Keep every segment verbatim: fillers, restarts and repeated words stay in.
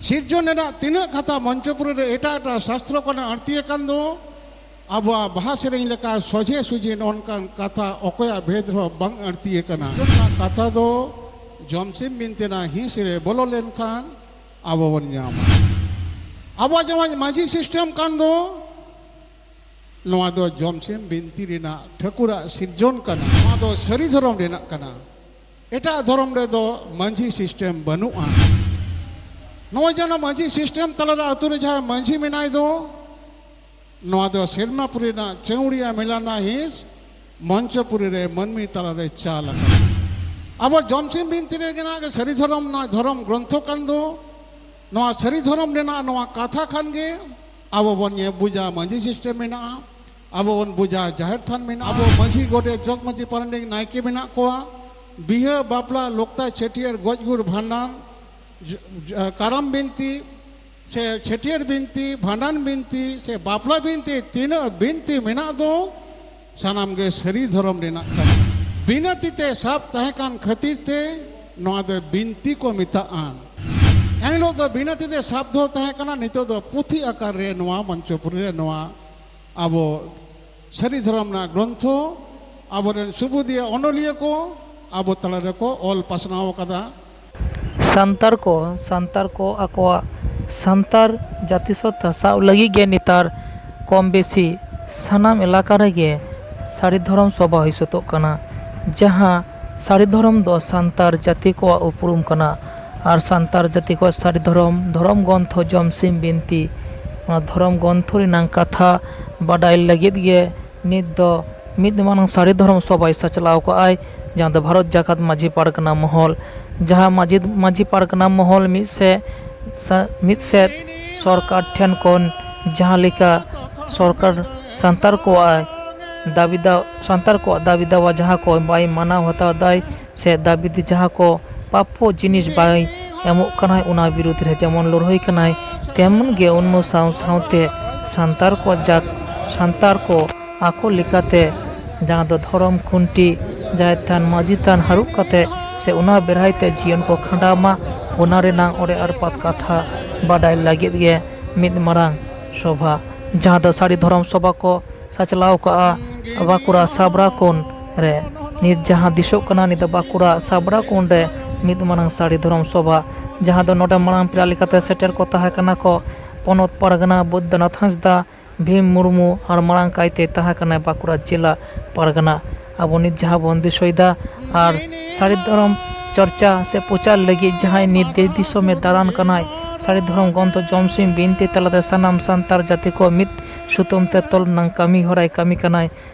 ᱥᱤᱨᱡᱚᱱ ᱨᱮᱱᱟᱜ ᱛᱤᱱᱟᱹᱜ ᱠᱟᱛᱷᱟ ᱢᱚᱧᱪᱚᱯᱩᱨᱤ ᱨᱮ ᱮᱴᱟᱜ ᱮᱴᱟᱜ ᱥᱟᱥᱛᱨᱚ ᱠᱷᱚᱱ ᱟᱹᱲᱛᱤ ᱟᱠᱟᱱ ᱫᱚ, ᱟᱵᱚᱣᱟᱜ ᱵᱟᱦᱟ ᱥᱮᱨᱮᱧ ᱞᱮᱠᱟ ᱥᱚᱡᱷᱮ ᱥᱚᱡᱷᱮ ᱱᱚᱝᱠᱟᱱ ᱠᱟᱛᱷᱟ ᱚᱠᱚᱭᱟᱜ ᱵᱷᱮᱫ ᱨᱮᱦᱚᱸ ᱵᱟᱝ ᱟᱹᱲᱛᱤ ᱟᱠᱟᱱᱟ᱾ ᱚᱱᱟ ᱠᱟᱛᱷᱟ ᱫᱚ ᱡᱚᱢᱥᱤᱢ ᱵᱤᱱᱛᱤ ᱨᱮᱱᱟᱜ ᱦᱤᱸᱥ ᱨᱮ ᱵᱚᱞᱚ ᱞᱮᱱᱠᱷᱟᱱ ᱟᱵᱚ ᱵᱚᱱ ᱧᱟᱢᱟ᱾ ᱟᱵᱚᱣᱟᱜ ᱡᱮᱢᱚᱱ ᱢᱟᱹᱡᱷᱤ ᱥᱤᱥᱴᱮᱢ ᱠᱟᱱ ᱫᱚ, ᱱᱚᱣᱟ ᱫᱚ ᱡᱚᱢᱥᱤᱢ ᱵᱤᱱᱛᱤ ᱨᱮᱱᱟᱜ ᱴᱷᱟᱹᱠᱩᱨᱟᱜ ᱥᱤᱨᱡᱚᱱ ᱠᱟᱱᱟ᱾ ᱱᱚᱣᱟ ᱫᱚ ᱥᱟᱹᱨᱤ ᱫᱷᱚᱨᱚᱢ ᱨᱮᱱᱟᱜ ᱠᱟᱱᱟ᱾ ᱮᱴᱟᱜ ᱫᱷᱚᱨᱚᱢ ᱨᱮᱫᱚ ᱢᱟᱹᱡᱷᱤ ᱥᱤᱥᱴᱮᱢ ᱵᱟᱹᱱᱩᱜᱼᱟ᱾ ᱱᱚᱜᱼᱚᱭ ᱡᱮ ᱚᱱᱟ ᱢᱟᱹᱡᱷᱤ ᱥᱤᱥᱴᱮᱢ ᱛᱟᱞᱟᱨᱮ ᱟᱹᱛᱩ ᱨᱮ ᱡᱟᱦᱟᱸᱭ ᱢᱟᱹᱡᱷᱤ ᱢᱮᱱᱟᱭ ᱫᱚ, ᱱᱚᱣᱟ ᱫᱚ ᱥᱮᱨᱢᱟᱯᱩᱨᱤ ᱨᱮᱱᱟᱜ ᱪᱟᱹᱣᱲᱤᱭᱟ ᱢᱮᱞᱟ ᱨᱮᱱᱟᱜ ᱦᱤᱸᱥ ᱢᱚᱧᱪᱚᱯᱩᱨᱤ ᱨᱮ ᱢᱟᱹᱱᱢᱤ ᱛᱟᱞᱟᱨᱮ ᱪᱟᱞ ᱟᱠᱟᱱᱟ᱾ ᱟᱵᱚ ᱡᱚᱢᱥᱤᱢ ᱵᱤᱱᱛᱤ ᱨᱮᱱᱟᱜ ᱜᱮ ᱥᱟᱹᱨᱤ ᱫᱷᱚᱨᱚᱢ ᱨᱮᱱᱟᱜ ᱫᱷᱚᱨᱚᱢ ᱜᱨᱚᱱᱛᱷᱚ ᱠᱟᱱ ᱫᱚ, ᱱᱚᱣᱟ ᱥᱟᱹᱨᱤ ᱫᱷᱚᱨᱚᱢ ᱨᱮᱱᱟᱜ ᱱᱚᱣᱟ ᱠᱟᱛᱷᱟ ᱠᱷᱟᱱ ᱜᱮ ᱟᱵᱚ ᱵᱚᱱ ᱧᱮᱞ ᱵᱩᱡᱟ ᱢᱟᱹᱡᱷᱤ ᱥᱤᱥᱴᱮᱢ ᱢᱮᱱᱟᱜᱼᱟ, ᱟᱵᱚ ᱵᱚᱱ ᱵᱩᱡᱟ ᱡᱟᱦᱮᱨ ᱛᱷᱟᱱ ᱢᱮᱱᱟᱜᱼᱟ, ᱟᱵᱚ ᱢᱟᱹᱡᱷᱤ, ᱜᱚᱰᱮᱛ, ᱡᱚᱜᱽ ᱢᱟᱹᱡᱷᱤ, ᱯᱟᱨᱟᱱᱤᱠ, ᱱᱟᱭᱠᱮ ᱢᱮᱱᱟᱜ ᱠᱚᱣᱟ, ᱵᱤᱦᱟᱹ, ᱵᱟᱯᱞᱟ, ᱞᱚᱠᱛᱟ, ᱪᱷᱟᱹᱴᱭᱟᱹᱨ, ᱜᱚᱡ ᱜᱩᱨ, ᱵᱷᱟᱸᱰᱟᱱ, ᱡ-, ᱡ-, ᱠᱟᱨᱟᱢ ᱵᱤᱱᱛᱤ ᱥᱮ ᱪᱷᱟᱹᱴᱭᱟᱹᱨ ᱵᱤᱱᱛᱤ, ᱵᱷᱟᱸᱰᱟᱱ ᱵᱤᱱᱛᱤ ᱥᱮ ᱵᱟᱯᱞᱟ ᱵᱤᱱᱛᱤ, ᱛᱤᱱᱟᱹᱜ ᱵᱤᱱᱛᱤ ᱢᱮᱱᱟᱜ ᱫᱚ, ᱥᱟᱱᱟᱢ ᱜᱮ ᱥᱟᱹᱨᱤ ᱫᱷᱚᱨᱚᱢ ᱨᱮᱱᱟᱜ ᱠᱟᱱᱟ᱾ ᱵᱤᱱᱟᱹ ᱛᱤ ᱛᱮ ᱥᱟᱵ ᱛᱟᱦᱮᱸ ᱠᱟᱱ ᱠᱷᱟᱹᱛᱤᱨ ᱛᱮ ᱱᱚᱣᱟ ᱫᱚ ᱵᱤᱱᱛᱤ ᱠᱚ ᱢᱮᱛᱟᱜᱼᱟ᱾ ᱮᱱᱦᱤᱞᱳᱜ ᱫᱚ ᱵᱤᱱᱟᱹ ᱛᱤ ᱛᱮ ᱥᱟᱵ ᱫᱚᱦᱚ ᱛᱟᱦᱮᱸ ᱠᱟᱱᱟ, ᱱᱤᱛᱚᱜ ᱫᱚ ᱯᱩᱛᱷᱤ ᱟᱠᱟᱨ ᱨᱮ ᱱᱚᱣᱟ ᱢᱚᱧᱪᱚᱯᱩᱨᱤ ᱨᱮ ᱱᱚᱣᱟ ᱟᱵᱚ ᱥᱟᱹᱨᱤ ᱫᱷᱚᱨᱚᱢ ᱨᱮᱱᱟᱜ ᱜᱨᱚᱱᱛᱷᱚ ᱟᱵᱚᱨᱮᱱ ᱥᱩᱵᱩᱫᱤᱭᱟᱹ ᱚᱱᱚᱞᱤᱭᱟᱹ ᱠᱚ ᱟᱵᱚ ᱛᱟᱞᱟ ᱨᱮᱠᱚ ᱚᱞ ᱯᱟᱥᱱᱟᱣ ᱟᱠᱟᱫᱟ᱾ ᱥᱟᱱᱛᱟᱲ ᱠᱚ ᱥᱟᱱᱛᱟᱲ ᱠᱚ ᱟᱠᱚᱣᱟᱜ ᱥᱟᱱᱛᱟᱲ ᱡᱟᱹᱛᱤ ᱥᱚᱛᱛᱟ ᱥᱟᱵ ᱞᱟᱹᱜᱤᱫ ᱜᱮ ᱱᱮᱛᱟᱨ ᱠᱚᱢ ᱵᱮᱥᱤ ᱥᱟᱱᱟᱢ ᱮᱞᱟᱠᱟ ᱨᱮᱜᱮ ᱥᱟᱹᱨᱤ ᱫᱷᱚᱨᱚᱢ ᱥᱚᱵᱷᱟ ᱦᱩᱭ ᱥᱟᱹᱛᱚᱜ ᱠᱟᱱᱟ᱾ ᱡᱟᱦᱟᱸ ᱥᱟᱹᱨᱤ ᱫᱷᱚᱨᱚᱢ ᱫᱚ ᱥᱟᱱᱛᱟᱲ ᱡᱟᱹᱛᱤ ᱠᱚᱣᱟᱜ ᱩᱯᱨᱩᱢ ᱠᱟᱱᱟ᱾ ᱟᱨ ᱥᱟᱱᱛᱟᱲ ᱡᱟᱹᱛᱤ ᱠᱚᱣᱟᱜ ᱥᱟᱹᱨᱤ ᱫᱷᱚᱨᱚᱢ, ᱫᱷᱚᱨᱚᱢ ᱜᱨᱚᱱᱛᱷᱚ ᱡᱚᱢᱥᱤᱢ ᱵᱤᱱᱛᱤ, ᱚᱱᱟ ᱫᱷᱚᱨᱚᱢ ᱜᱨᱚᱱᱛᱷᱚ ᱨᱮᱱᱟᱜ ᱠᱟᱛᱷᱟ ᱵᱟᱰᱟᱭ ᱞᱟᱹᱜᱤᱫ ᱜᱮ ᱱᱤᱛ ᱫᱚ ᱢᱤᱫ ᱢᱟᱨᱟᱝ ᱥᱟᱹᱨᱤ ᱫᱷᱚᱨᱚᱢ ᱥᱚᱵᱷᱟᱭ ᱥᱟᱪᱞᱟᱣ ᱠᱟᱜᱼᱟᱭ, ᱡᱟᱦᱟᱸ ᱫᱚ ᱵᱷᱟᱨᱚᱛ ᱡᱟᱠᱟᱛ ᱢᱟᱹᱡᱷᱤ ᱯᱟᱨᱜᱟᱱᱟ ᱢᱚᱦᱚᱞ, ᱡᱟᱦᱟᱸ ᱢᱟᱹᱡᱷᱤ ᱢᱟᱹᱡᱷᱤ ᱯᱟᱨᱜᱟᱱᱟ ᱢᱚᱦᱚᱞ ᱢᱤᱫ ᱥᱮ ᱥᱟ- ᱢᱤᱫ ᱥᱮᱫ ᱥᱚᱨᱠᱟᱨ ᱴᱷᱮᱱ ᱠᱷᱚᱱ ᱡᱟᱦᱟᱸ ᱞᱮᱠᱟ ᱥᱚᱨᱠᱟᱨ ᱥᱟᱱᱛᱟᱲ ᱠᱚᱣᱟᱜ ᱫᱟᱹᱵᱤ ᱫᱟᱣ ᱥᱟᱱᱛᱟᱲ ᱠᱚᱣᱟᱜ ᱫᱟᱹᱵᱤ ᱫᱟᱣᱟ ᱡᱟᱦᱟᱸ ᱠᱚ ᱵᱟᱭ ᱢᱟᱱᱟᱣ ᱦᱟᱛᱟᱣ ᱫᱟᱭ ᱥᱮ ᱫᱟᱹᱵᱤ ᱫᱤ ᱡᱟᱦᱟᱸ ᱠᱚ ᱯᱟᱯᱯᱚ ᱡᱤᱱᱤᱥ ᱵᱟᱭ ᱮᱢᱚᱜ ᱠᱟᱱᱟᱭ, ᱚᱱᱟ ᱵᱤᱨᱩᱫᱽ ᱨᱮ ᱡᱮᱢᱚᱱ ᱞᱟᱹᱲᱦᱟᱹᱭ ᱠᱟᱱᱟᱭ, ᱛᱮᱢᱚᱱ ᱜᱮ ᱩᱱᱱᱩ ᱥᱟᱶ ᱥᱟᱶᱛᱮ ᱥᱟᱱᱛᱟᱲ ᱠᱚ ᱡᱟᱛ ᱥᱟᱱᱛᱟᱲ ᱠᱚ ᱟᱠᱚ ᱞᱮᱠᱟᱛᱮ ᱡᱟᱦᱟᱸ ᱫᱚ ᱫᱷᱚᱨᱚᱢ ᱠᱷᱩᱱᱴᱤ, ᱡᱟᱦᱮᱨ ᱛᱷᱟᱱ, ᱢᱟᱹᱡᱷᱤ ᱛᱷᱟᱱ ᱦᱟᱹᱨᱩᱵ ᱠᱟᱛᱮ ᱥᱮ ᱚᱱᱟ ᱵᱮᱲᱦᱟᱭ ᱛᱮ ᱡᱤᱭᱚᱱ ᱠᱚ ᱠᱷᱟᱸᱰᱟᱣ ᱢᱟ, ᱚᱱᱟ ᱨᱮᱱᱟᱝ ᱚᱲᱮ ᱟᱨ ᱯᱟᱛ ᱠᱟᱛᱷᱟ ᱵᱟᱰᱟᱭ ᱞᱟᱹᱜᱤᱫ ᱜᱮ ᱢᱤᱫ ᱢᱟᱨᱟᱝ ᱥᱚᱵᱷᱟ, ᱡᱟᱦᱟᱸ ᱫᱚ ᱥᱟᱹᱨᱤ ᱫᱷᱚᱨᱚᱢ ᱥᱚᱵᱷᱟ ᱠᱚ ᱥᱟᱪᱞᱟᱣ ᱠᱟᱜᱼᱟ ᱵᱟᱸᱠᱩᱲᱟ ᱥᱟᱵᱨᱟ ᱠᱩᱱ ᱨᱮ᱾ ᱱᱤᱛ ᱡᱟᱦᱟᱸ ᱫᱤᱥᱚᱜ ᱠᱟᱱᱟ, ᱱᱤᱛ ᱫᱚ ᱵᱟᱸᱠᱩᱲᱟ ᱥᱟᱵᱨᱟ ᱠᱩᱱ ᱨᱮ ᱢᱤᱫ ᱢᱟᱨᱟᱝ ᱥᱟᱹᱨᱤ ᱫᱷᱚᱨᱚᱢ ᱥᱚᱵᱷᱟ, ᱡᱟᱦᱟᱸ ᱫᱚ ᱱᱚᱰᱮ ᱢᱟᱲᱟᱝ ᱯᱮᱲᱟ ᱞᱮᱠᱟᱛᱮ ᱥᱮᱴᱮᱨ ᱠᱚ ᱛᱟᱦᱮᱸ ᱠᱟᱱᱟ ᱠᱚ ᱯᱚᱱᱚᱛ ᱯᱟᱨᱜᱟᱱᱟ ᱵᱳᱭᱫᱚᱱᱟᱛᱷ ᱦᱟᱸᱥᱫᱟ, ᱵᱷᱤᱢ ᱢᱩᱨᱢᱩ ᱟᱨ ᱢᱟᱲᱟᱝ ᱠᱟᱭᱛᱮ ᱛᱟᱦᱮᱸ ᱠᱟᱱᱟᱭ ᱵᱟᱸᱠᱩᱲᱟ ᱡᱮᱞᱟ ᱯᱟᱨᱜᱟᱱᱟ᱾ ᱟᱵᱚ ᱱᱤᱛ ᱡᱟᱦᱟᱸ ᱵᱚᱱ ᱫᱤᱥᱟᱹᱭᱮᱫᱟ ᱟᱨ ᱥᱟᱹᱨᱤ ᱫᱷᱚᱨᱚᱢ ᱪᱚᱨᱪᱟ ᱥᱮ ᱯᱨᱚᱪᱟᱨ ᱞᱟᱹᱜᱤᱫ ᱡᱟᱦᱟᱸᱭ ᱱᱤᱛ ᱫᱮᱥ ᱫᱤᱥᱚᱢᱮ ᱫᱟᱬᱟᱱ ᱠᱟᱱᱟᱭ, ᱥᱟᱹᱨᱤ ᱫᱷᱚᱨᱚᱢ ᱜᱨᱚᱱᱛᱷᱚ ᱡᱚᱢᱥᱤᱢ ᱵᱤᱱᱛᱤ ᱛᱟᱞᱟᱛᱮ ᱥᱟᱱᱟᱢ ᱥᱟᱱᱛᱟᱲ ᱡᱟᱹᱛᱤ ᱠᱚ ᱢᱤᱫ ᱥᱩᱛᱟᱹᱢ ᱛᱮ ᱛᱚᱞ ᱨᱮᱱᱟᱜ ᱠᱟᱹᱢᱤ ᱦᱚᱨᱟᱭ ᱠᱟᱹᱢᱤ ᱠᱟᱱᱟᱭ᱾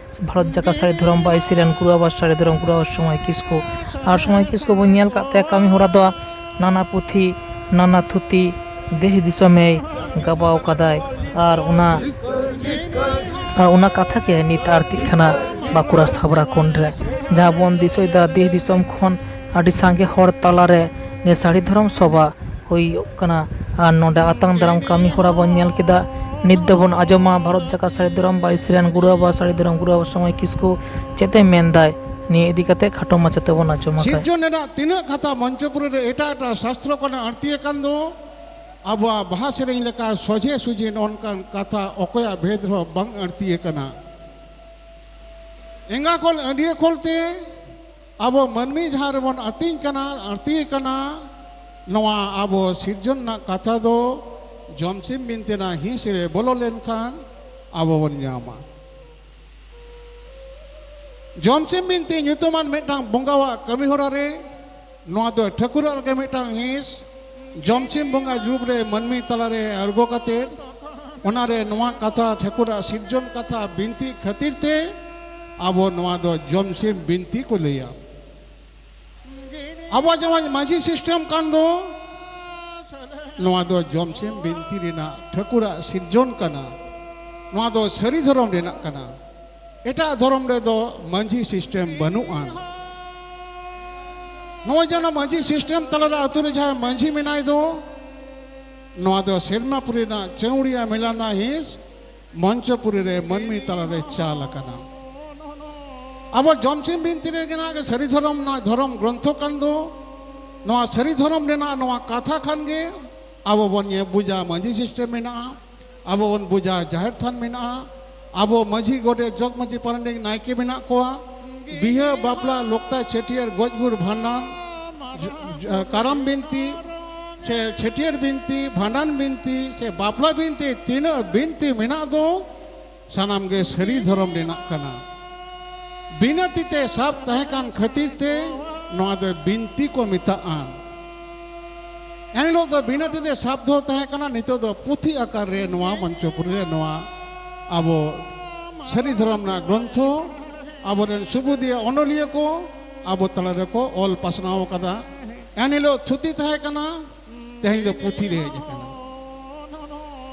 ᱵᱷᱟᱨᱚᱛ ᱡᱟᱠᱟᱛ ᱥᱟᱹᱨᱤ ᱫᱷᱚᱨᱚᱢ ᱵᱟᱭᱥᱤ ᱨᱮᱱ ᱜᱩᱨᱩ ᱵᱟᱵᱟ ᱥᱟᱹᱨᱤ ᱫᱷᱚᱨᱚᱢ ᱜᱩᱨᱩ ᱵᱟᱵᱟ ᱥᱚᱢᱟᱭ ᱠᱤᱥᱠᱩ᱾ ᱟᱨ ᱥᱚᱢᱟᱭ ᱠᱤᱥᱠᱩ ᱵᱚᱱ ᱧᱮᱞ ᱠᱟᱫ ᱛᱟᱭᱟ ᱠᱟᱹᱢᱤ ᱦᱚᱨᱟ ᱫᱚ ᱱᱟᱱᱟ ᱯᱩᱛᱷᱤ, ᱱᱟᱱᱟ ᱛᱷᱩᱛᱤ, ᱫᱮᱥ ᱫᱤᱥᱚᱢᱮ ᱜᱟᱵᱟᱣ ᱠᱟᱫᱟᱭ᱾ ᱟᱨ ᱚᱱᱟ, ᱟᱨ ᱚᱱᱟ ᱠᱟᱛᱷᱟ ᱜᱮ ᱱᱤᱛ ᱟᱨᱛᱤᱜ ᱠᱟᱱᱟ ᱵᱟᱸᱠᱩᱲᱟ ᱥᱟᱵᱨᱟ ᱠᱩᱱᱰ ᱨᱮ, ᱡᱟᱦᱟᱸ ᱵᱚᱱ ᱫᱤᱥᱟᱹᱭᱮᱫᱟ ᱫᱮᱥ ᱫᱤᱥᱚᱢ ᱠᱷᱚᱱ ᱟᱹᱰᱤ ᱥᱟᱸᱜᱮ ᱦᱚᱲ ᱛᱟᱞᱟᱨᱮ ᱱᱤᱭᱟᱹ ᱥᱟᱹᱨᱤ ᱫᱷᱚᱨᱚᱢ ᱥᱚᱵᱷᱟ ᱦᱩᱭᱩᱜ ᱠᱟᱱᱟ᱾ ᱟᱨ ᱱᱚᱰᱮ ᱟᱛᱟᱝ ᱫᱟᱨᱟᱢ ᱠᱟᱹᱢᱤ ᱦᱚᱨᱟ ᱵᱚᱱ ᱧᱮᱞ ᱠᱮᱫᱟ᱾ ᱱᱤᱛ ᱫᱚᱵᱚᱱ ᱟᱸᱡᱚᱢᱟ ᱵᱷᱟᱨᱚᱛ ᱡᱟᱠᱟᱛ ᱥᱟᱹᱨᱤ ᱫᱷᱚᱨᱚᱢ ᱵᱟᱭᱥᱤ ᱨᱮᱱ ᱜᱩᱨᱩ ᱵᱟᱵᱟ ᱥᱟᱹᱨᱤ ᱫᱷᱚᱨᱚᱢ ᱜᱩᱨᱩ ᱵᱟᱵᱟ ᱥᱚᱢᱟᱭ ᱠᱤᱥᱠᱩ ᱪᱮᱫ ᱮ ᱢᱮᱱᱫᱟᱭ, ᱱᱤᱭᱟᱹ ᱤᱫᱤ ᱠᱟᱛᱮ ᱠᱷᱟᱴᱚ ᱢᱟᱪᱷᱟ ᱛᱮᱵᱚᱱ ᱟᱸᱡᱚᱢᱟ᱾ ᱥᱤᱨᱡᱚᱱ ᱨᱮᱱᱟᱜ ᱛᱤᱱᱟᱹᱜ ᱠᱟᱛᱷᱟ ᱢᱚᱧᱪᱚᱯᱩᱨᱤ ᱨᱮ ᱮᱴᱟᱜ ᱮᱴᱟᱜ ᱥᱟᱥᱛᱨᱚ ᱠᱷᱚᱱ ᱟᱹᱲᱛᱤ ᱟᱠᱟᱱ ᱫᱚ, ᱟᱵᱚᱣᱟᱜ ᱵᱟᱦᱟ ᱥᱮᱨᱮᱧ ᱞᱮᱠᱟ ᱥᱚᱡᱷᱮ ᱥᱚᱡᱷᱮ ᱱᱚᱝᱠᱟᱱ ᱠᱟᱛᱷᱟ ᱚᱠᱚᱭᱟᱜ ᱵᱷᱮᱫ ᱨᱮᱦᱚᱸ ᱵᱟᱝ ᱟᱹᱲᱛᱤ ᱟᱠᱟᱱᱟ᱾ ᱮᱸᱜᱟ ᱠᱷᱚᱱ ᱟᱹᱰᱤᱭᱟᱹ ᱠᱷᱚᱱ ᱛᱮ ᱟᱵᱚ ᱢᱟᱹᱱᱢᱤ ᱡᱟᱦᱟᱸ ᱨᱮᱵᱚᱱ ᱟᱹᱛᱤᱧ ᱠᱟᱱᱟ, ᱟᱹᱲᱛᱤ ᱠᱟᱱᱟ, ᱱᱚᱣᱟ ᱟᱵᱚ ᱥᱤᱨᱡᱚᱱ ᱨᱮᱱᱟᱜ ᱠᱟᱛᱷᱟ ᱫᱚ ᱡᱚᱢᱥᱤᱢ ᱵᱤᱱᱛᱤ ᱨᱮᱱᱟᱜ ᱦᱤᱸᱥ ᱨᱮ ᱵᱚᱞᱚ ᱞᱮᱱᱠᱷᱟᱱ ᱟᱵᱚ ᱵᱚᱱ ᱧᱟᱢᱟ᱾ ᱡᱚᱢᱥᱤᱢ ᱵᱤᱱᱛᱤ ᱧᱩᱛᱩᱢᱟᱱ ᱢᱤᱫᱴᱟᱝ ᱵᱚᱸᱜᱟᱣᱟᱜ ᱠᱟᱹᱢᱤ ᱦᱚᱨᱟ ᱨᱮ ᱱᱚᱣᱟ ᱫᱚ ᱴᱷᱟᱹᱠᱩᱨᱟᱜ ᱨᱮᱜᱮ ᱢᱤᱫᱴᱟᱝ ᱦᱤᱸᱥ᱾ ᱡᱚᱢᱥᱤᱢ ᱵᱚᱸᱜᱟ ᱨᱩᱯ ᱨᱮ ᱢᱟᱹᱱᱢᱤ ᱛᱟᱞᱟᱨᱮ ᱟᱬᱜᱚ ᱠᱟᱛᱮ, ᱚᱱᱟᱨᱮ ᱱᱚᱣᱟ ᱠᱟᱛᱷᱟ, ᱴᱷᱟᱹᱠᱩᱨᱟᱜ ᱥᱤᱨᱡᱚᱱ ᱠᱟᱛᱷᱟ ᱵᱤᱱᱛᱤ ᱠᱷᱟᱹᱛᱤᱨ ᱛᱮ ᱟᱵᱚ ᱱᱚᱣᱟ ᱫᱚ ᱡᱚᱢᱥᱤᱢ ᱵᱤᱱᱛᱤ ᱠᱚ ᱞᱟᱹᱭᱟ᱾ ᱟᱵᱚᱣᱟᱜ ᱡᱮᱢᱚᱱ ᱢᱟᱹᱡᱷᱤ ᱥᱤᱥᱴᱮᱢ ᱠᱟᱱ ᱫᱚ, ᱱᱚᱣᱟ ᱫᱚ ᱡᱚᱢᱥᱤᱢ ᱵᱤᱱᱛᱤ ᱨᱮᱱᱟᱜ ᱴᱷᱟᱹᱠᱩᱨᱟᱜ ᱥᱤᱨᱡᱚᱱ ᱠᱟᱱᱟ᱾ ᱱᱚᱣᱟ ᱫᱚ ᱥᱟᱹᱨᱤ ᱫᱷᱚᱨᱚᱢ ᱨᱮᱱᱟᱜ ᱠᱟᱱᱟ᱾ ᱮᱴᱟᱜ ᱫᱷᱚᱨᱚᱢ ᱨᱮᱫᱚ ᱢᱟᱹᱡᱷᱤ ᱥᱤᱥᱴᱮᱢ ᱵᱟᱹᱱᱩᱜᱼᱟ᱾ ᱱᱚᱜᱼᱚᱭ ᱡᱮ ᱚᱱᱟ ᱢᱟᱹᱡᱷᱤ ᱥᱤᱥᱴᱮᱢ ᱛᱟᱞᱟᱨᱮ ᱟᱹᱛᱩ ᱨᱮ ᱡᱟᱦᱟᱸᱭ ᱢᱟᱹᱡᱷᱤ ᱢᱮᱱᱟᱭ ᱫᱚ, ᱱᱚᱣᱟ ᱫᱚ ᱥᱮᱨᱢᱟᱯᱩᱨᱤ ᱨᱮᱱᱟᱜ ᱪᱟᱹᱣᱲᱤᱭᱟ ᱢᱮᱞᱟ ᱨᱮᱱᱟᱜ ᱦᱤᱸᱥ ᱢᱚᱧᱪᱚᱯᱩᱨᱤ ᱨᱮ ᱢᱟᱹᱱᱢᱤ ᱛᱟᱞᱟᱨᱮ ᱪᱟᱞ ᱟᱠᱟᱱᱟ᱾ ᱟᱵᱚ ᱡᱚᱢᱥᱤᱢ ᱵᱤᱱᱛᱤ ᱨᱮ ᱜᱮ ᱱᱟᱜ ᱥᱟᱹᱨᱤ ᱫᱷᱚᱨᱚᱢ ᱨᱮᱱᱟᱜ ᱫᱷᱚᱨᱚᱢ ᱜᱨᱚᱱᱛᱷᱚ ᱠᱟᱱ ᱫᱚ, ᱱᱚᱣᱟ ᱥᱟᱹᱨᱤ ᱫᱷᱚᱨᱚᱢ ᱨᱮᱱᱟᱜ ᱱᱚᱣᱟ ᱠᱟᱛᱷᱟ ᱠᱷᱟᱱ ᱜᱮ ᱟᱵᱚ ᱵᱚᱱ ᱧᱮᱞ ᱵᱩᱡᱟ, ᱢᱟᱹᱡᱷᱤ system ᱢᱮᱱᱟᱜᱼᱟ, ᱟᱵᱚ ᱵᱚᱱ ᱵᱩᱡᱟ ᱡᱟᱦᱮᱨ ᱛᱷᱟᱱ ᱢᱮᱱᱟᱜᱼᱟ, ᱟᱵᱚ ᱢᱟᱹᱡᱷᱤ, ᱜᱚᱰᱮᱛ, ᱡᱚᱜᱽ ᱢᱟᱹᱡᱷᱤ, ᱯᱟᱨᱟᱱᱤᱠ, ᱱᱟᱭᱠᱮ ᱢᱮᱱᱟᱜ ᱠᱚᱣᱟ, ᱵᱤᱦᱟᱹ, ᱵᱟᱯᱞᱟ, ᱞᱚᱠᱛᱟ, ᱪᱷᱟᱹᱴᱭᱟᱹᱨ, ᱜᱚᱡ ᱜᱩᱨ, ᱵᱷᱟᱸᱰᱟᱱ, ᱡ-, ᱡ-, ᱠᱟᱨᱟᱢ ᱵᱤᱱᱛᱤ ᱥᱮ ᱪᱷᱟᱹᱴᱭᱟᱹᱨ ᱵᱤᱱᱛᱤ, ᱵᱷᱟᱸᱰᱟᱱ ᱵᱤᱱᱛᱤ ᱥᱮ ᱵᱟᱯᱞᱟ ᱵᱤᱱᱛᱤ, ᱛᱤᱱᱟᱹᱜ ᱵᱤᱱᱛᱤ ᱢᱮᱱᱟᱜ ᱫᱚ, ᱥᱟᱱᱟᱢ ᱜᱮ ᱥᱟᱹᱨᱤ ᱫᱷᱚᱨᱚᱢ ᱨᱮᱱᱟᱜ ᱠᱟᱱᱟ᱾ ᱵᱤᱱᱟᱹ ᱛᱤ ᱛᱮ ᱥᱟᱵ ᱛᱟᱦᱮᱸ ᱠᱟᱱ ᱠᱷᱟᱹᱛᱤᱨ ᱛᱮ ᱱᱚᱣᱟ ᱫᱚ ᱵᱤᱱᱛᱤ ᱠᱚ ᱢᱮᱛᱟᱜᱼᱟ᱾ ᱮᱱᱦᱤᱞᱳᱜ ᱫᱚ ᱵᱤᱱᱟᱹ ᱛᱤ ᱛᱮ ᱥᱟᱵ ᱫᱚᱦᱚ ᱛᱟᱦᱮᱸ ᱠᱟᱱᱟ, ᱱᱤᱛᱚᱜ ᱫᱚ ᱯᱩᱛᱷᱤ ᱟᱠᱟᱨ ᱨᱮ ᱱᱚᱣᱟ ᱢᱚᱧᱪᱚᱯᱩᱨᱤ ᱨᱮ ᱱᱚᱣᱟ ᱟᱵᱚ ᱥᱟᱹᱨᱤ ᱫᱷᱚᱨᱚᱢ ᱨᱮᱱᱟᱜ ᱜᱨᱚᱱᱛᱷᱚ ᱟᱵᱚᱨᱮᱱ ᱥᱩᱵᱩᱫᱤᱭᱟᱹ ᱚᱱᱚᱞᱤᱭᱟᱹ ᱠᱚ ᱟᱵᱚ ᱛᱟᱞᱟ ᱨᱮᱠᱚ ᱚᱞ ᱯᱟᱥᱱᱟᱣ ᱟᱠᱟᱫᱟ᱾ ᱮᱱᱦᱤᱞᱳᱜ ᱛᱷᱩᱛᱤ ᱛᱟᱦᱮᱸ ᱠᱟᱱᱟ, ᱛᱮᱦᱮᱧ ᱫᱚ ᱯᱩᱛᱷᱤ ᱨᱮ ᱦᱮᱡ ᱟᱠᱟᱱᱟ᱾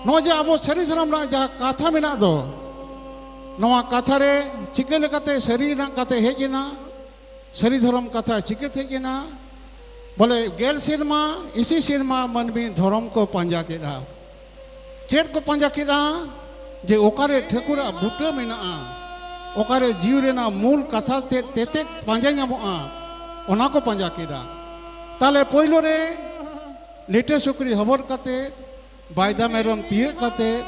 ᱱᱚᱜᱼᱚᱭ ᱡᱮ ᱟᱵᱚ ᱥᱟᱹᱨᱤ ᱫᱷᱚᱨᱚᱢ ᱨᱮᱱᱟᱜ ᱡᱟᱦᱟᱸ ᱠᱟᱛᱷᱟ ᱢᱮᱱᱟᱜ ᱫᱚ, ᱱᱚᱣᱟ ᱠᱟᱛᱷᱟ ᱨᱮ ᱪᱤᱠᱟᱹ ᱞᱮᱠᱟᱛᱮ ᱥᱟᱹᱨᱤ ᱨᱮᱱᱟᱜ ᱠᱟᱛᱷᱟ ᱦᱮᱡ ᱮᱱᱟ, ᱥᱟᱹᱨᱤ ᱫᱷᱚᱨᱚᱢ ᱠᱟᱛᱷᱟ ᱪᱤᱠᱟᱹᱛᱮ ᱦᱮᱡ ᱮᱱᱟ? ᱵᱚᱞᱮ, ᱜᱮᱞ ᱥᱮᱨᱢᱟ, ᱤᱥᱤ ᱥᱮᱨᱢᱟ ᱢᱟᱹᱱᱢᱤ ᱫᱷᱚᱨᱚᱢ ᱠᱚ ᱯᱟᱸᱡᱟ ᱠᱮᱫᱟ᱾ ᱪᱮᱫ ᱠᱚ ᱯᱟᱸᱡᱟ ᱠᱮᱫᱟ? ᱡᱮ ᱚᱠᱟᱨᱮ ᱴᱷᱟᱹᱠᱩᱨᱟᱜ ᱵᱩᱴᱟᱹ ᱢᱮᱱᱟᱜᱼᱟ, ᱚᱠᱟᱨᱮ ᱡᱤᱣᱤ ᱨᱮᱱᱟᱜ ᱢᱩᱞ ᱠᱟᱛᱷᱟ ᱛᱮᱫ ᱛᱮᱛᱮᱫ ᱯᱟᱸᱡᱟ ᱧᱟᱢᱚᱜᱼᱟ, ᱚᱱᱟ ᱠᱚ ᱯᱟᱸᱡᱟ ᱠᱮᱫᱟ᱾ ᱛᱟᱦᱞᱮ ᱯᱳᱭᱞᱳ ᱨᱮ ᱞᱤᱴᱟᱹ ᱥᱩᱠᱨᱤ ᱦᱚᱵᱚᱨ ᱠᱟᱛᱮᱫ, ᱵᱟᱭᱫᱟ ᱢᱮᱨᱚᱢ ᱛᱤᱭᱟᱹᱜ ᱠᱟᱛᱮᱫ,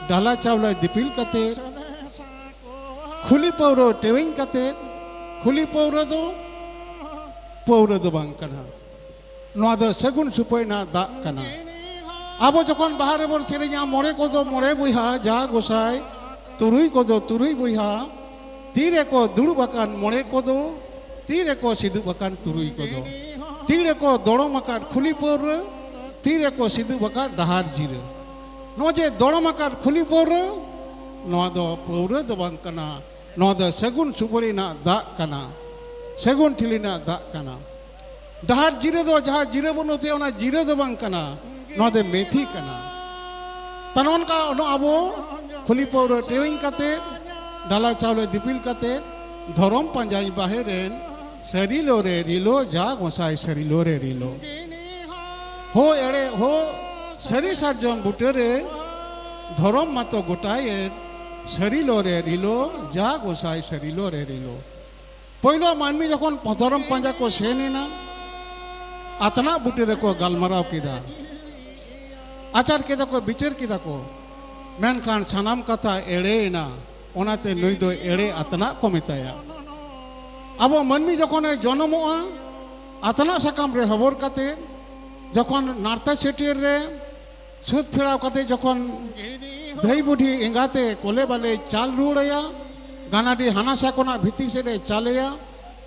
ᱰᱟᱞᱟ ᱪᱟᱣᱞᱮ ᱫᱤᱯᱤᱞ ᱠᱟᱛᱮᱫ, ᱠᱷᱩᱞᱤ ᱯᱟᱹᱣᱨᱟᱹ ᱴᱮᱣᱮᱧ ᱠᱟᱛᱮᱫ, ᱠᱷᱩᱞᱤ ᱯᱟᱹᱣᱨᱟᱹ ᱫᱚ ᱯᱟᱹᱣᱨᱟᱹ ᱫᱚ ᱵᱟᱝ ᱠᱟᱱᱟ᱾ ᱱᱚᱣᱟ ᱫᱚ ᱥᱟᱹᱜᱩᱱ ᱥᱩᱯᱟᱹᱭ ᱨᱮᱱᱟᱜ ᱫᱟᱜ ᱠᱟᱱᱟ᱾ ᱟᱵᱚ ᱡᱚᱠᱷᱚᱱ ᱵᱟᱦᱟ ᱨᱮᱵᱚᱱ ᱥᱮᱨᱮᱧᱟ, ᱢᱚᱬᱮ ᱠᱚᱫᱚ ᱢᱚᱬᱮ ᱵᱚᱭᱦᱟ, ᱡᱟ ᱜᱚᱸᱥᱟᱭ, ᱛᱩᱨᱩᱭ ᱠᱚᱫᱚ ᱛᱩᱨᱩᱭ ᱵᱚᱭᱦᱟ, ᱛᱤ ᱨᱮᱠᱚ ᱫᱩᱲᱩᱵ ᱟᱠᱟᱱ ᱢᱚᱬᱮ ᱠᱚᱫᱚ, ᱛᱤ ᱨᱮᱠᱚ ᱥᱤᱫᱩᱵ ᱟᱠᱟᱱ ᱛᱩᱨᱩᱭ ᱠᱚᱫᱚ, ᱛᱤ ᱨᱮᱠᱚ ᱫᱚᱲᱚᱢ ᱟᱠᱟᱫ ᱠᱷᱩᱞᱤ ᱯᱟᱹᱣᱨᱟᱹ, ᱛᱤ ᱨᱮᱠᱚ ᱥᱤᱫᱩᱵ ᱟᱠᱟᱫ ᱰᱟᱦᱟᱨ ᱡᱤᱨᱟᱹ᱾ ᱱᱚᱜᱼᱚᱭ ᱡᱮ ᱫᱚᱲᱚᱢ ᱟᱠᱟᱫ ᱠᱷᱩᱞᱤ ᱯᱟᱹᱣᱨᱟᱹ, ᱱᱚᱣᱟ ᱫᱚ ᱯᱟᱹᱣᱨᱟᱹ ᱫᱚ ᱵᱟᱝ ᱠᱟᱱᱟ, ᱱᱚᱣᱟ ᱫᱚ ᱥᱟᱹᱜᱩᱱ ᱥᱩᱯᱟᱹᱲᱤ ᱨᱮᱱᱟᱜ ᱫᱟᱜ ᱠᱟᱱᱟ, ᱥᱟᱹᱜᱩᱱ ᱴᱷᱤᱞᱤ ᱨᱮᱱᱟᱜ ᱫᱟᱜ ᱠᱟᱱᱟ᱾ ᱰᱟᱦᱟᱨ ᱡᱤᱨᱟᱹ ᱫᱚ ᱡᱟᱦᱟᱸ ᱡᱤᱨᱟᱹ ᱵᱚᱱ ᱩᱛᱩᱭᱟ, ᱚᱱᱟ ᱡᱤᱨᱟᱹ ᱫᱚ ᱵᱟᱝ ᱠᱟᱱᱟ, ᱱᱚᱣᱟ ᱫᱚ ᱢᱮᱛᱷᱤ ᱠᱟᱱᱟ᱾ ᱛᱟ ᱱᱚᱜᱼᱚ ᱱᱚᱝᱠᱟ ᱚᱱᱟ ᱟᱵᱚ ᱠᱷᱩᱞᱤ ᱯᱟᱹᱣᱨᱟᱹ ᱴᱮᱣᱮᱧ ᱠᱟᱛᱮ, ᱰᱟᱞᱟ ᱪᱟᱣᱞᱮ ᱫᱤᱯᱤᱞ ᱠᱟᱛᱮ, ᱫᱷᱚᱨᱚᱢ ᱯᱟᱸᱡᱟᱧ ᱵᱟᱦᱮᱨᱮᱱ, ᱥᱟᱹᱨᱤᱞᱳ ᱨᱮ ᱨᱤᱞᱳ, ᱡᱟ ᱜᱚᱸᱥᱟᱭ ᱥᱟᱹᱨᱤᱞᱳ ᱨᱮ ᱨᱤᱞᱳ᱾ ᱦᱳ ᱮᱲᱮ ᱦᱳ, ᱥᱟᱹᱨᱤ ᱥᱟᱨᱡᱚᱢ ᱵᱩᱴᱟᱹᱨᱮ, ᱫᱷᱚᱨᱚᱢ ᱢᱟᱛᱚ ᱜᱚᱴᱟᱭᱮᱱ, ᱥᱟᱹᱨᱤᱞᱳ ᱨᱮ ᱨᱤᱞᱳ, ᱡᱟ ᱜᱚᱸᱥᱟᱭ ᱥᱟᱹᱨᱤᱞᱳ ᱨᱮ ᱨᱤᱞᱳ᱾ ᱯᱳᱭᱞᱳ ᱢᱟᱹᱱᱢᱤ ᱡᱚᱠᱷᱚᱱ ᱫᱷᱚᱨᱚᱢ ᱯᱟᱸᱡᱟ ᱠᱚ ᱥᱮᱱ ᱮᱱᱟ, ᱟᱛᱱᱟᱜ ᱵᱩᱴᱟᱹ ᱨᱮᱠᱚ ᱜᱟᱞᱢᱟᱨᱟᱣ ᱠᱮᱫᱟ, ᱟᱪᱟᱨ ᱠᱮᱫᱟ ᱠᱚ, ᱵᱤᱪᱟᱹᱨ ᱠᱮᱫᱟ ᱠᱚ, ᱢᱮᱱᱠᱷᱟᱱ ᱥᱟᱱᱟᱢ ᱠᱟᱛᱷᱟ ᱮᱲᱮᱭᱮᱱᱟ᱾ ᱚᱱᱟᱛᱮ ᱱᱩᱭ ᱫᱚ ᱮᱲᱮ ᱟᱛᱱᱟᱜ ᱠᱚ ᱢᱮᱛᱟᱭᱟ᱾ ᱟᱵᱚ ᱢᱟᱹᱱᱢᱤ ᱡᱚᱠᱷᱚᱱᱮ ᱡᱚᱱᱚᱢᱚᱜᱼᱟ, ᱟᱛᱱᱟᱜ ᱥᱟᱠᱟᱢ ᱨᱮ ᱦᱚᱵᱚᱨ ᱠᱟᱛᱮ, ᱡᱚᱠᱷᱚᱱ ᱱᱟᱨᱛᱟ ᱪᱷᱟᱹᱴᱭᱟᱹᱨ ᱨᱮ ᱥᱟᱹᱛ ᱯᱷᱮᱨᱟᱣ ᱠᱟᱛᱮ ᱡᱚᱠᱷᱚᱱ ᱫᱷᱟᱹᱭ ᱵᱩᱰᱷᱤ ᱮᱸᱜᱟᱛᱮ ᱠᱚᱞᱮ ᱵᱟᱞᱮ ᱪᱟᱞ ᱨᱩᱣᱟᱹᱲᱟᱭᱟ, ᱜᱟᱱᱟᱰᱤ ᱦᱟᱱᱟᱥᱟ ᱠᱷᱚᱱᱟᱜ ᱵᱷᱤᱛᱤ ᱥᱮᱫ ᱮ ᱪᱟᱞᱮᱭᱟ,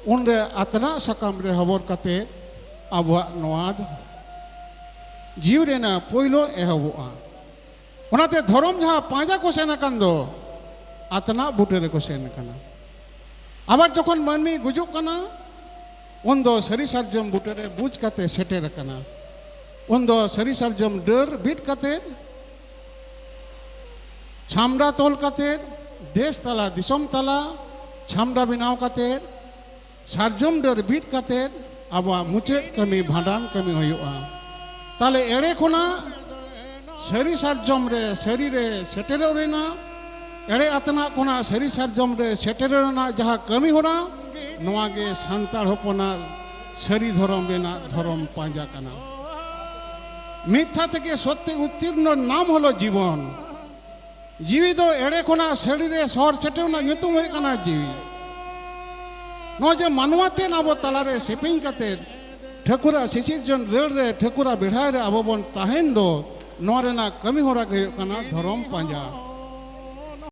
ᱩᱱᱨᱮ ᱟᱛᱱᱟᱜ ᱥᱟᱠᱟᱢ ᱨᱮ ᱦᱚᱵᱚᱨ ᱠᱟᱛᱮ ᱟᱵᱚᱣᱟᱜ ᱱᱚᱣᱟ ᱡᱤᱣᱤ ᱨᱮᱱᱟᱜ ᱯᱳᱭᱞᱳ ᱮᱦᱚᱵᱚᱜᱼᱟ᱾ ᱚᱱᱟᱛᱮ ᱫᱷᱚᱨᱚᱢ ᱡᱟᱦᱟᱸ ᱯᱟᱸᱡᱟ ᱠᱚ ᱥᱮᱱ ᱟᱠᱟᱱ ᱫᱚ, ᱟᱛᱱᱟᱜ ᱵᱩᱴᱟᱹ ᱨᱮᱠᱚ ᱥᱮᱱ ᱟᱠᱟᱱᱟ᱾ ᱟᱵᱟᱨ ᱡᱚᱠᱷᱚᱱ ᱢᱟᱹᱱᱢᱤ ᱜᱩᱡᱩᱜ ᱠᱟᱱᱟ, ᱩᱱᱫᱚ ᱥᱟᱹᱨᱤ ᱥᱟᱨᱡᱚᱢ ᱵᱩᱴᱟᱹᱨᱮ ᱵᱩᱡᱽ ᱠᱟᱛᱮ ᱥᱮᱴᱮᱨ ᱟᱠᱟᱱᱟ᱾ ᱩᱱᱫᱚ ᱥᱟᱹᱨᱤ ᱥᱟᱨᱡᱚᱢ ᱰᱟᱹᱨ ᱵᱤᱫ ᱠᱟᱛᱮ, ᱪᱷᱟᱢᱰᱟ ᱛᱚᱞ ᱠᱟᱛᱮ, ᱫᱮᱥ ᱛᱟᱞᱟ ᱫᱤᱥᱚᱢ ᱛᱟᱞᱟ ᱪᱷᱟᱢᱰᱟ ᱵᱮᱱᱟᱣ ᱠᱟᱛᱮ, ᱥᱟᱨᱡᱚᱢ ᱰᱟᱹᱨ ᱵᱤᱫ ᱠᱟᱛᱮ ᱟᱵᱚᱣᱟᱜ ᱢᱩᱪᱟᱹᱫ ᱠᱟᱹᱢᱤ ᱵᱷᱟᱸᱰᱟᱱ ᱠᱟᱹᱢᱤ ᱦᱩᱭᱩᱜᱼᱟ᱾ ᱛᱟᱦᱞᱮ ᱮᱲᱮ ᱠᱷᱚᱱᱟᱜ ᱥᱟᱹᱨᱤ ᱥᱟᱨᱡᱚᱢ ᱨᱮ, ᱥᱟᱹᱨᱤ ᱨᱮ ᱥᱮᱴᱮᱨᱚᱜ ᱨᱮᱱᱟᱜ, ᱮᱲᱮ ᱟᱛᱱᱟᱜ ᱠᱷᱚᱱᱟᱜ ᱥᱟᱹᱨᱤ ᱥᱟᱨᱡᱚᱢ ᱨᱮ ᱥᱮᱴᱮᱨᱚᱜ ᱨᱮᱱᱟᱜ ᱡᱟᱦᱟᱸ ᱠᱟᱹᱢᱤ ᱦᱚᱨᱟ, ᱱᱚᱣᱟ ᱜᱮ ᱥᱟᱱᱛᱟᱲ ᱦᱚᱯᱚᱱᱟᱜ ᱥᱟᱹᱨᱤ ᱫᱷᱚᱨᱚᱢ ᱨᱮᱱᱟᱜ ᱫᱷᱚᱨᱚᱢ ᱯᱟᱸᱡᱟ ᱠᱟᱱᱟ᱾ মিথ্যা থেকে সত্যে উত্তীর্ণ নাম হলো জীবন। ᱡᱤᱣᱤ ᱫᱚ ᱮᱲᱮ ᱠᱷᱚᱱᱟᱜ ᱥᱟᱹᱨᱤ ᱨᱮ ᱥᱚᱦᱚᱨ ᱥᱮᱴᱮᱨ ᱨᱮᱱᱟᱜ ᱧᱩᱛᱩᱢ ᱦᱩᱭᱩᱜ ᱠᱟᱱᱟ ᱡᱤᱣᱤ᱾ ᱱᱚᱜᱼᱚᱭ ᱡᱮ ᱢᱟᱱᱣᱟ ᱛᱮ ᱟᱵᱚ ᱛᱟᱞᱟᱨᱮ ᱥᱮᱯᱮᱧ ᱠᱟᱛᱮ ᱴᱷᱟᱹᱠᱩᱨᱟᱜ ᱥᱤᱥᱤᱨ ᱡᱚᱱ ᱨᱟᱹᱲ ᱨᱮ, ᱴᱷᱟᱹᱠᱩᱨᱟᱜ ᱵᱮᱲᱦᱟᱭ ᱨᱮ ᱟᱵᱚ ᱵᱚᱱ ᱛᱟᱦᱮᱱ ᱫᱚ, ᱱᱚᱣᱟ ᱨᱮᱱᱟᱜ ᱠᱟᱹᱢᱤ ᱦᱚᱨᱟ ᱜᱮ ᱦᱩᱭᱩᱜ ᱠᱟᱱᱟ ᱫᱷᱚᱨᱚᱢ ᱯᱟᱸᱡᱟ᱾